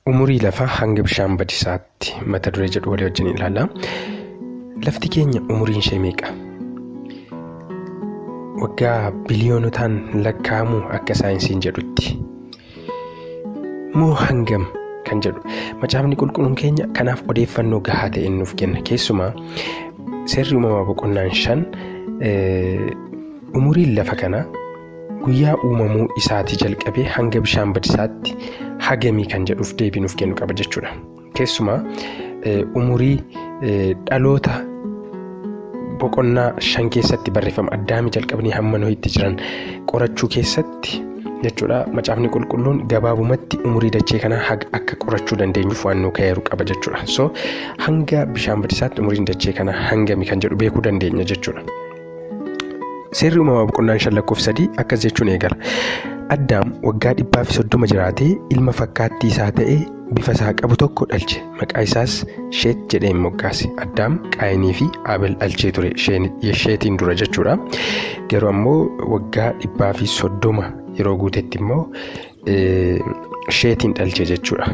Umurii lafaa hanga bishaan badisaatti mata duree jedhu walii wajjin ilaalla. Lafti keenya umuriin ishee meeqa? Waggaa biliyoonotaan lakkaa'amu akka saayinsiin jedhutti. Moo hangam kan jedhu macaafni qulqulluun keenya kanaaf odeeffannoo gahaa ta'e nuuf kenna. Keessumaa seerri uumamaa boqonnaan 5 umuriin lafa kanaa guyyaa uumamuu isaatii jalqabee hanga bishaan badisaatti hagamii kan jedhuuf deebii nuuf kennu qaba jechuudha. Keessumaa umurii dhaloota boqonnaa 5 keessatti barreeffama Addaamii jalqabanii hamma Nohitti jiran qorachuu keessatti jechuudha. Macaafni qulqulluun gabaabumatti umurii dachee kanaa haga akka qorachuu dandeenyuuf waan nu ka'eeru qaba jechuudha. So hanga bishaan badisaatti umuriin dachee kanaa hangami kan jedhu beekuu dandeenya jechuudha. Seerri uumamaa boqonnaan 5 lakkoofsa 3 akkas jechuun eegala. Addaam waggaa 130 jiraatee ilma fakkaattii isaa ta'e bifa isaa qabu tokko dhalche. Maqaa isaas Sheet jedhee moggaase. Addaam Qaayinii fi Abel dhalchee ture Sheetiin dura jechuudha. Garuu ammoo waggaa 130 yeroo guutetti immoo Sheetiin dhalche jechuudha.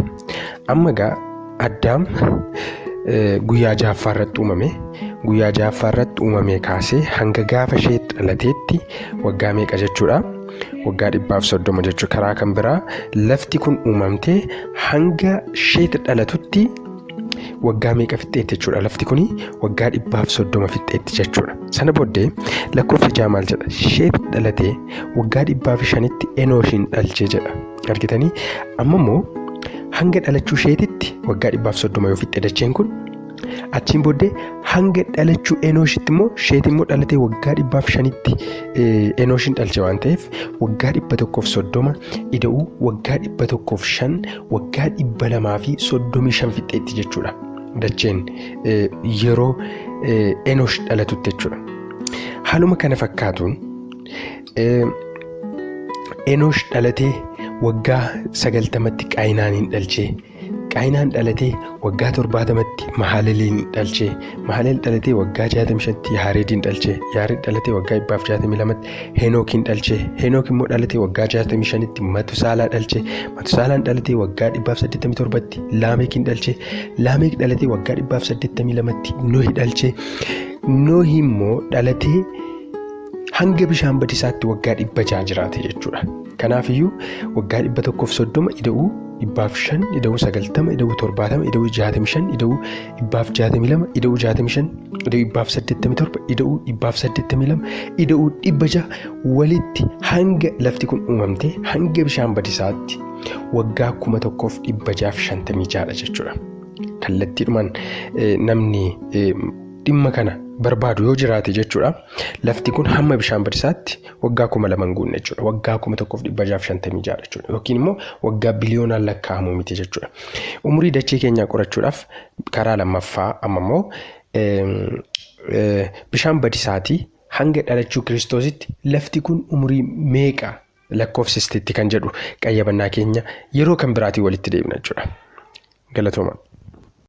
Amma egaa Addaam guyyaa ja'affaa irratti uumame. Guyyaa ja'affaa irratti uumamee kaasee hanga gaafa Sheet dhalateetti waggaa meeqa jechuudha? Waggaa 130 jechuudha. Karaa kan biraa lafti kun uumamtee hanga Sheet dhalatutti waggaa meeqa fixxeetti jechuudha. Lafti kun waggaa 130 fixxeetti jechuudha. Sana booddee lakkoofsa 6 maal jedha? Sheet dhalatee waggaa 105tti Enooshiin dhalche jedha. Argitanii amma immoo hanga dhalachuu Sheetitti waggaa 130 yoo fixxe dacheen kun achiin booddee hanga dhalachuu Enooshitti immoo Sheet immoo dhalatee waggaa 105tti Enooshiin dhalche waan ta'eef waggaa 130 ida'uu waggaa 105 waggaa 235 fixxeetti jechuudha. Dacheen yeroo Enoosh dhalatutti jechuudha. Haaluma kana fakkaatuun Enoosh dhalatee waggaa 90tti Qaayinaaniin dhalchee Qaayinaan dhalatee waggaa 70tti Mahaleliin dhalchee Mahalel dhalatee waggaa 65tti Yaareediin dhalchee Yaareed dhalatee waggaa 162tti Henookiin dhalchee Henook immoo dhalatee waggaa 65tti Matusaalaa dhalchee Matusaalaan dhalatee waggaa 187tti Laamekiin dhalchee Laamek dhalatee waggaa 182tti Nohi dhalchee Nohi immoo dhalatee hanga bishaan badisaatti waggaa 600 jiraate jechuudha. Kanaafiyyuu waggaa 130 ida'uu 105 ida'uu 90 ida'uu 70 ida'uu 65 ida'uu 162 ida'uu 65 ida'uu 187 ida'uu 182 ida'uu 600 walitti hanga lafti kun uumamte hanga bishaan badisaatti waggaa 1656 jechuudha. Kallattiidhumaan namni dhimma kana barbaadu yoo jiraate jechuudha. Lafti kun hamma bishaan badisaatti waggaa 2000 hin guunne jechuudha. Waggaa 1656 jechuudha. Yookiin immoo waggaa biliyoonaan lakkaa'amu miti jechuudha. Umurii dachee keenyaa qorachuudhaaf karaa lammaffaa amma immoo bishaan badisaatii hanga dhalachuu Kiristoositti lafti kun umurii meeqa lakkoofsisteetti kan jedhu qayyabannaa keenya yeroo kan biraatiin walitti deebina jechuudha. Galatooma.